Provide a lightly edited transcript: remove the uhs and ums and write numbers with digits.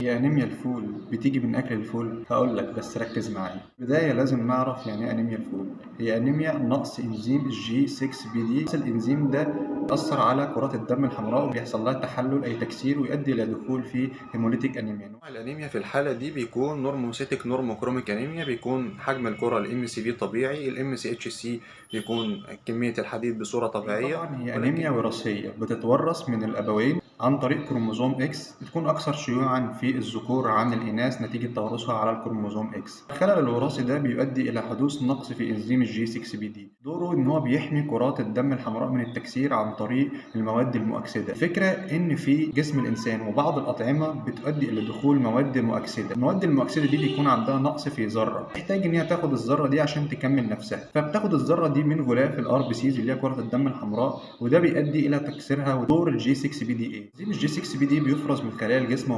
هي أنيميا الفول بتيجي من أكل الفول؟ هقول لك بس ركز معايا. بداية لازم نعرف يعني إيه أنيميا الفول. هي أنيميا نقص إنزيم ال G6PD. الإنزيم ده بيأثر على كرات الدم الحمراء وبيحصل لها تحلل أي تكسير ويؤدي إلى دخول في hemolytic anemia. نوع الأنيميا في الحالة دي بيكون normocytic normochromic anemia، بيكون حجم الكرة ال MCV طبيعي، ال MCHC بيكون كمية الحديد بصورة طبيعية. طبعا هي أنيميا وراثية بتتورث من الأبوين عن طريق كروموزوم X، بتكون أكثر شيوعا في الذكور عن الإناث نتيجة توارثها على الكروموزوم X. الخلل الوراثي ده بيؤدي إلى حدوث نقص في إنزيم ال G6PD. دوره إن هو بيحمي كرات الدم الحمراء من التكسير عن طريق المواد المؤكسدة. الفكرة إن في جسم الإنسان وبعض الأطعمة بتؤدي إلى دخول مواد مؤكسدة. المواد المؤكسدة دي بيكون عندها نقص في ذرة، تحتاج إن هي تاخد الذرة دي عشان تكمل نفسها، فبتاخد الذرة دي من غلاف ال RBCs اللي هي كرة الدم الحمراء، وده بيؤدي إلى تكسيرها. ودور ال G6PD إيه؟ انزيم ال G6PD بيفرز من خلايا الجسم